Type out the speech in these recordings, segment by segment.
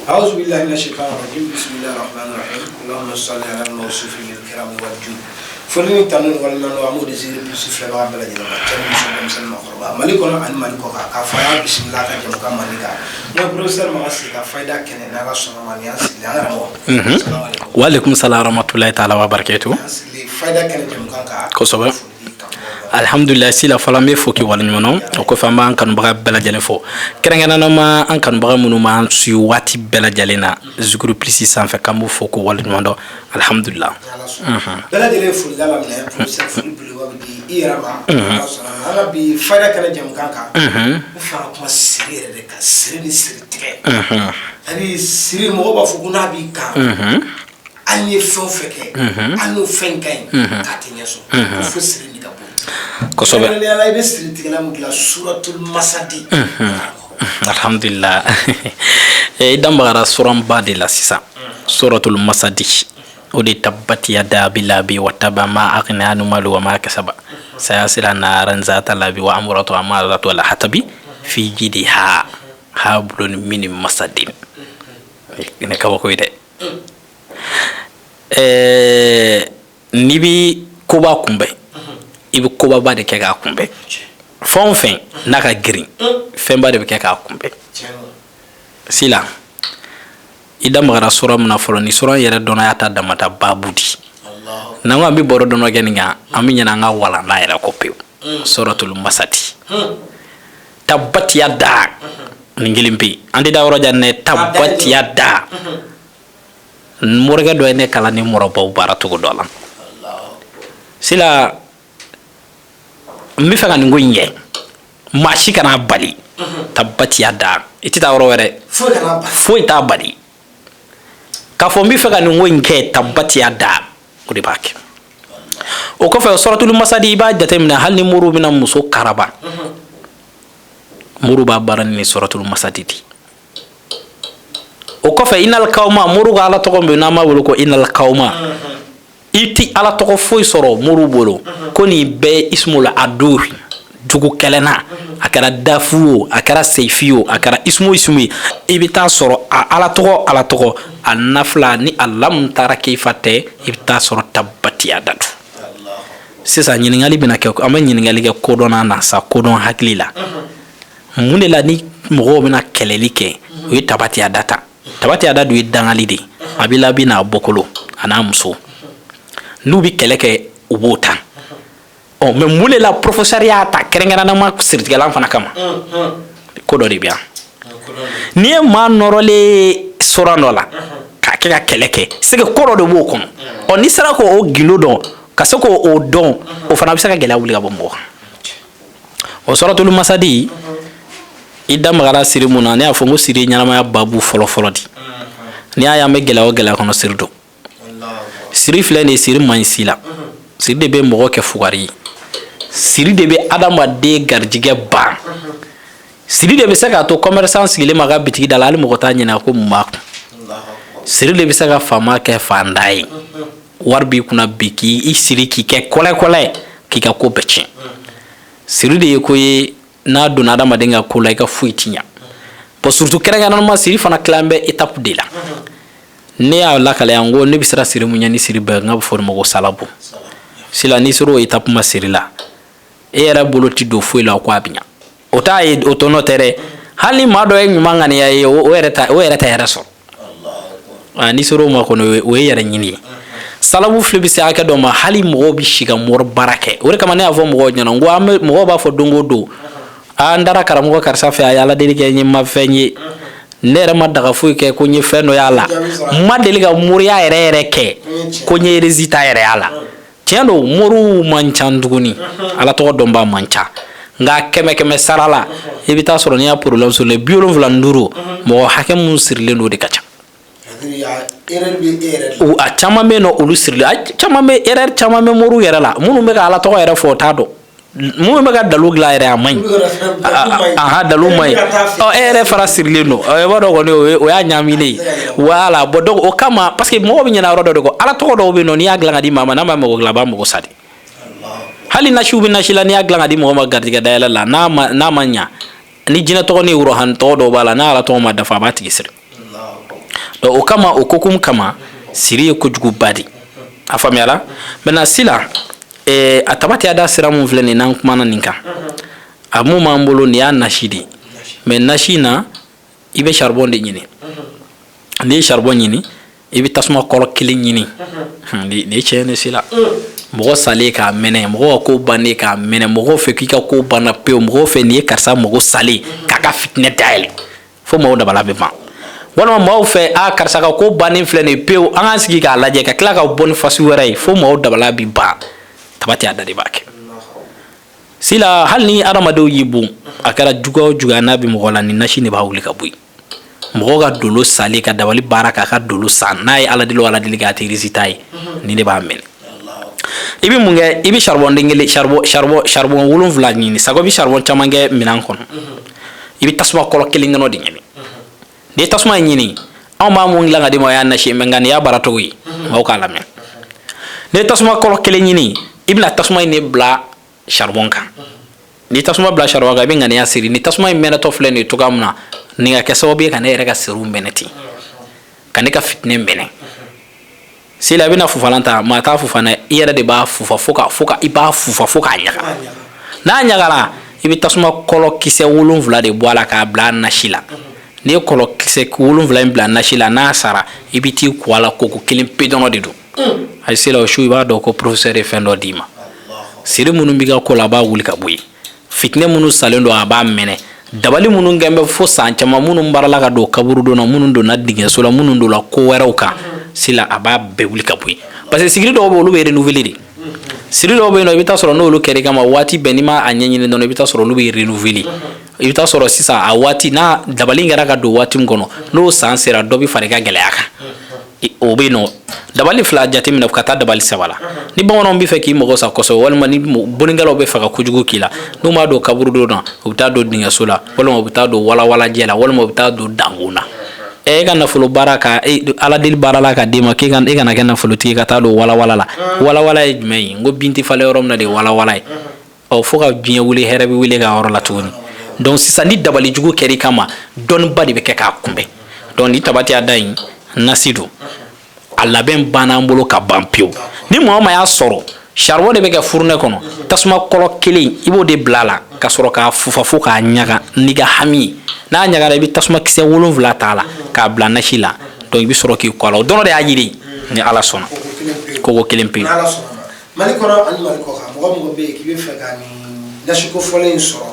أعوذ بالله من الشيطان الرجيم، بسم الله الرحمن الرحيم، اللهم صل على الموصوف بالكرم والجود. Foli ni tanu ni walima an b'o di Zikiri Plus filɛbaga bɛɛ lajɛlen ma, cɛ ni muso, denmisɛnnin, maakɔrɔba, Mali kɔnɔ ani Mali kɔkan, k'a fɔ a y'a bisimila a ka jamukan Mali kan, n'o ye professeur Makan Sise ka fayida kɛnɛ. N'Ala sɔnna ma, nin y'an sigilen an karamɔgɔ. Salamu aleykum. Waaleykum salam warahmatulahi taala wa barakatuh. An sigilen fayida kɛnɛ jamukan kan. Kosɛbɛ. Foli di karamɔgɔ ma. Alhamdulilayi, sila fɔlɔ an bɛ fo k'i waleɲuman dɔn. O kɔfɛ, an b'an kanubaga bɛɛ lajɛlen fo, kɛrɛnkɛrɛnnama an kanubaga minnu b'an suit waati bɛɛ lajɛlen na Zikiri Plus sanfɛ, k'an b'u fo k'u waleɲuman dɔn, alhamdulilah. N'Ala sɔnna, bɛɛ lajɛlen foli da laminɛ. Professeur, foli belebeleba bɛ di i yɛrɛ ma. N'Ala sɔnna, an ka bi fayida kɛnɛ jamukan kan, n fɛ ka kuma siri yɛrɛ de kan, siri ni siri tigɛ. C'est-à-dire siri, mɔgɔw b'a fɔ ko n'a b'i kan, hali n'i ye fɛn o fɛn kɛ, hali n'o fɛn ka ɲi, k'a tɛ ɲɛ sɔrɔ, ko fo siri nin ka bɔ yen. Kɛrɛnkɛrɛnnenya la, i bɛ siri tigɛla min dilan, Suratul Masadi. Alhamdulilah, i da magara suranba de la sisan, Suratul Masadi. O de تبت يدا أبي لهب وتب ما أغنى عنه ماله وما كسب سيصلى نارا ذات لهب وامرأته حمالة الحطب في جيدها حبل من مسد. Ne kabako ye dɛ. N'i bi koba kunbɛn, i bɛ kobaba de kɛ k'a kunbɛn. Fɛn o fɛn n'a ka girin, fɛnba de bɛ kɛ k'a kunbɛn. Sila, i da magara sura min na fɔlɔ, ni sura yɛrɛ dɔnna y'a ta damata baabu di. N'an ko an bɛ baro dɔnɔ kɛ nin kan, an bɛ ɲinɛ an ka walanda yɛrɛ kɔ pewu. Suratul Masadi, تبت يدا, nin kelen pe yen, an tɛ taa yɔrɔ jan dɛ. تبت يدا, morikɛ dɔ ye ne kalan ni mɔrɔbaw baara cogo dɔ la. Sila, n bɛ fɛ ka nin ko in kɛ, maa si kana bali. تبت يدا, i tɛ taa yɔrɔ wɛrɛ. Foyi kana bali. Foyi t'a bali k'a fɔ n bɛ fɛ ka nin ko in kɛ. تبت يدا, o de b'a kɛ. O kɔfɛ, Suratul Masadi, i b'a jateminɛ, hali ni moriw bɛna muso karaba, moriw b'a baara ni Suratul Masadi di. O kɔfɛ, إن القوم, moriw ka ala tɔgɔ min n'an b'a wele ko إن القوم, i ti ala tɔgɔ foyi sɔrɔ moriw bolo ko nin bɛɛ اسم العدو, jugu kɛlɛna, a kɛra dafu o, a kɛra seifi o, a kɛra ismu ismu ye, i bɛ taa sɔrɔ a ala tɔgɔ, ala tɔgɔ a nafila ni a ألم تر كيف tɛ, i bɛ taa sɔrɔ تبت يدا don. Sisan ɲininkali bɛna kɛ, an bɛ ɲininkali kɛ kodɔnna na sa, kodɔn hakili la, mun de la ni mɔgɔw bɛna kɛlɛli kɛ, o ye تبت يدا ta? تبت يدا dun ye dangali de ye. A bɛ labi n'a bɔkolo a n'a muso, n'u bɛ kɛlɛ kɛ, u b'o ta. Ɔ mɛ, mun de la professeur y'a ta kɛrɛnkɛrɛnnama siritigɛlan fana kama? Ko dɔ de bɛ yan. N'i ye maa nɔrɔlen soran dɔ la k'a kɛ ka kɛlɛ kɛ, c'est que ko dɔ de b'o kɔnɔ. Ɔ n'i sera k'o gindo dɔn, ka se k'o dɔn, o fana bɛ se ka gɛlɛya wuli ka bɔ mɔgɔ kan. O Suratul Masadi, i da magara siri mun na, ne y'a fɔ n ko siri ye ɲɛnamaya babu fɔlɔ-fɔlɔ di. N'i y'a ye an bɛ gɛlɛya o gɛlɛya kɔnɔ, siri don. Siri filɛ nin ye, siri man ɲi si la. Siri de bɛ mɔgɔ kɛ fugari ye, siri de bɛ adamaden garijɛgɛ ban, siri de bɛ se k'a to commerçant sigilen ma ka bitigi da la, hali mɔgɔ t'a ɲininka ko mun b'a kun. Siri de bɛ se ka faama kɛ fantan ye. Wari b'i kunna bi, k'i siri k'i kɛ kɔlɛ kɔlɛ, k'i ka ko bɛɛ tiɲɛ. Siri de ye ko ye, n'a donna adamaden ka ko la, i ka foyi ti ɲa. Bon, surtout kɛrɛnkɛrɛnnama, siri fana tilan bɛ étape de la. Ne y'a lakale yan ko ne bɛ siran siri mun ɲɛ ni siri bɛɛ, n ka bɛ fɔ o de ma ko salabu. Sila, n'i sera o étape ma siri la, e yɛrɛ bolo ti don foyi la ko a bɛ ɲa. O t'a ye, o tɔnɔ tɛ dɛ. Hali ni maa dɔ ye ɲuman ŋaniya ye, o yɛrɛ ta, o yɛrɛ tɛ yɛrɛ sɔrɔ. N'i sera o ma kɔni, o ye yɛrɛ ɲini ye. Salabu filɛ bɛ se hakɛ dɔ ma, hali mɔgɔw bɛ si ka mori baara kɛ. O de kama ne y'a fɔ mɔgɔw ɲɛna n ko an bɛ mɔgɔw b'a fɔ don o don: "Aa, n taara karamɔgɔ karisa fɛ, a ye ala deli kɛ n ye, ma fɛn ye. Ne yɛrɛ ma daga foyi kɛ ko n ye fɛn dɔ y'a la, n ma deli ka moriya yɛrɛ yɛrɛ kɛ ko n ye résultat yɛrɛ y'a la." Tiɲɛ don, moriw man ca tuguni, ala tɔgɔ dɔnbaa man ca, nka kɛmɛ kɛmɛ sara la, i bɛ taa sɔrɔ n'i y'a problème sɔrɔ, 75, mɔgɔ hakɛ mun sirilen don, o de ka ca. A caman bɛ yen nɔ, olu sirilen, a caman bɛ, erreur caman bɛ moriw yɛrɛ la. Minnu bɛ ka ala tɔgɔ yɛrɛ fɔ, o t'a dɔn. Minnu bɛ ka dalu dilan yɛrɛ, a man ɲi. Aha, dalu man ɲi. Ɔ, e yɛrɛ fara sirilen don, i b'a dɔn kɔni, o y'a ɲaaminen ye. Voilà. Bon, donc o kama, parce que mɔgɔw bɛ ɲinɛ yɔrɔ dɔ de kɔ, ala tɔgɔ dɔw bɛ yen nɔ, n'i y'a dilan ka di maa ma, n'a ma mago dilan, a b'a mago sa de. Hali nasiw bɛ nasi la, n'i y'a dilan ka di mɔgɔ ma garijɛgɛ dayɛlɛ la, n'a ma ɲa, ni jinɛ tɔgɔ ni ruhani tɔgɔ dɔw b'a la, n'a ala tɔgɔ ma dafa, a b'a tigi siri. Donc o kama, o kokum kama, siri ye kojuguba de. A faamuyala? Maintenant sila, a tabati a da sira mun filɛ nin, n'an kumana nin kan, a mun b'an bolo, nin y'a nasi de. Mais nasi na, i bɛ charbon de ɲini. N'i ye charbon ɲini, i bɛ tasuma kɔlɔ kelen ɲini. Nin ye tiɲɛ de sila. Mɔgɔ salen k'a mɛnɛ, mɔgɔ ka ko bannen k'a mɛnɛ, mɔgɔw fɛ k'i ka ko banna pewu, mɔgɔw fɛ nin ye karisa mɔgɔ salen k'a ka fitinɛ dayɛlɛ fo maaw dabala bɛ ban, walima maaw fɛ a karisa ka ko bannen filɛ nin ye pewu, an k'an sigi k'a lajɛ ka tila ka bɔ ni fasi wɛrɛ ye fo maaw dabala bi ban. Tabati a da de b'a kɛ sila. Hali ni adamadenw y'i bon, a kɛra juguya o juguya n'a bɛ mɔgɔ la, nin nasi de b'a wuli ka bɔ yen. Mɔgɔ ka dolo salen ka dabali baara k'a ka dolo san, n'a ye ala deli o ala deli k'a tɛ résultat ye, nin de b'a minɛ. I bɛ mun kɛ? I bɛ charbon den kelen, charbon 7 ɲini. Sago, i bɛ charbon caman kɛ minɛn kɔnɔ. I bɛ tasuma kɔlɔ kelen dɔrɔn de ɲini. N'i ye tasuma in ɲini, anw b'a mun dilan ka d'i ma, o y'a nasi ye, mais nka nin y'a baara cogo ye, maaw k'a lamɛn. N'i ye tasuma kɔlɔ kelen ɲini, i bɛna tasuma in de bila charbon kan. Ni tasuma bila charbon kan, i bɛ ŋaniya siri: ni tasuma in mɛnɛtɔ filɛ nin ye cogoya min na, nin ka kɛ sababu ye ka ne yɛrɛ ka siriw mɛnɛ ten, ka ne ka fitinɛ mɛnɛ. Sila, i bɛna fufalan ta, maa t'a fufa dɛ, i yɛrɛ de b'a fufa fo ka i b'a fufa fo k'a ɲaga. N'a ɲagara, i bɛ tasuma kɔlɔ kisɛ 7 de bɔ a la k'a bila nasi la. N'i ye kɔlɔ kisɛ 7 in bila nasi la, n'a sara, i bɛ t'i ko a la. Koko kelen pe dɔrɔn de don. Ayi sila, o su i b'a dɔn ko professeur ye fɛn dɔ d'i ma. Siri minnu b'i ka ko la, a b'a wuli ka bɔ yen. Fitinɛ minnu salen don, a b'a mɛnɛ. Dabali minnu kɛn bɛ fo san caman, minnu baarala ka don kaburudon na, minnu donna dingɛso la, minnu donna ko wɛrɛw kan, sila, a b'a bɛɛ wuli ka bɔ yen. Parce que sigili dɔw bɛ, olu bɛ renouveler de. Siri dɔw bɛ yen nɔ, i bɛ taa sɔrɔ n'olu kɛra i kama, waati bɛɛ n'i ma a ɲɛɲini dɔrɔn, i bɛ taa sɔrɔ olu bɛ renouveler. I bɛ taa sɔrɔ sisan, a waati n'a dabali kɛra ka don waati min kɔnɔ, n'o san sera, dɔ bɛ fara i ka gɛlɛya kan. O bɛ yen nɔ. Dabali fila jateminɛ ka taa dabali saba la. Ni bamananw bɛ fɛ k'i mago sa kosɛbɛ, walima ni bonikɛlaw bɛ fɛ ka kojugu k'i la, n'u m'a don kaburudon na, u bɛ taa don dingɛso la, walima u bɛ taa don walawalajɛ la, walima u bɛ taa don dangun na. E ka nafolo baara ka ala deli baara la ka d'e ma k'e e kana kɛ nafolotigi, ka taa don walawala la. Walawala ye jumɛn ye? N ko bin tɛ falen yɔrɔ min na de ye walawala ye. Ɔ, fo ka diɲɛ wuli, hɛrɛ bɛ wuli ka yɔrɔ la tuguni. Donc sisan, ni dabali jugu kɛr'i kama, dɔnniba de bɛ kɛ k'a kunbɛn. Donc ni tabati a da in nasi don, a labɛn banna an bolo ka ban pewu. Ni maa o maa y'a sɔrɔ, charbon de bɛ kɛ fourneau kɔnɔ, tasuma kɔlɔ kelen, i b'o de bila a la ka sɔrɔ k'a fufa fo k'a ɲaga n'i ka hami ye. N'a ɲagara, i bɛ tasuma kisɛ 7 t'a la k'a bila nasi la. Donc i bɛ sɔrɔ k'i kɔ a la. O dɔrɔn de y'a yiri, ni Ala sɔnna, koko kelen pewu. N'Ala sɔnna ma, Mali kɔnɔ ani Mali kɔ kan, mɔgɔ mɔgɔ bɛ yen k'i bɛ fɛ ka nin nasiko fɔlen in sɔrɔ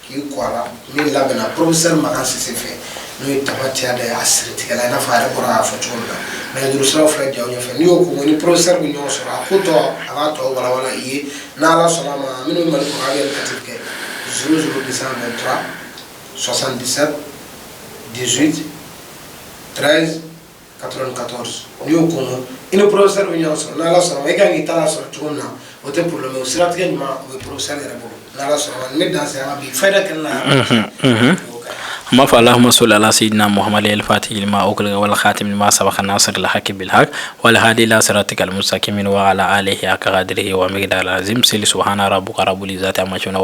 k'i kɔ a la, min labɛnna professeur Makan Sise fɛ, n'o ye tabatiya da ye, a siritigɛla, i n'a fɔ a yɛrɛ bɔra k'a fɔ cogo min na, nɛgɛjuru siraw filɛ jaw ɲɛfɛ. N'i y'o ko ni professeur bɛ ɲɔgɔn sɔrɔ, a ko tɔ, a b'a tɔ walawala i ye. N'Ala sɔnna a ma, minnu bɛ Mali kɔnɔ, a bɛ kati kɛ 00 223 77 18 13 94. N'i y'o ko i ni professeur bɛ ɲɔgɔn sɔrɔ. N'Ala sɔnna ma, i kan k'i ta sɔrɔ cogo min na, o tɛ problème ye. O siratigɛ ɲuman, o bɛ professeur yɛrɛ bolo. N'Ala sɔnna ma, nin bɛ dan sigi an ka bi fayida kɛnɛ na yan. An b'a fɔ: اللهم صل على سيدنا محمد الفاتح لما أغلق والخاتم لما سبق ناصر الحق بالحق والهادي إلى صراطك المستقيم وعلى آله حق قدره ومقداره العظيم. سل سبحان ربك رب العزة عما يصفون.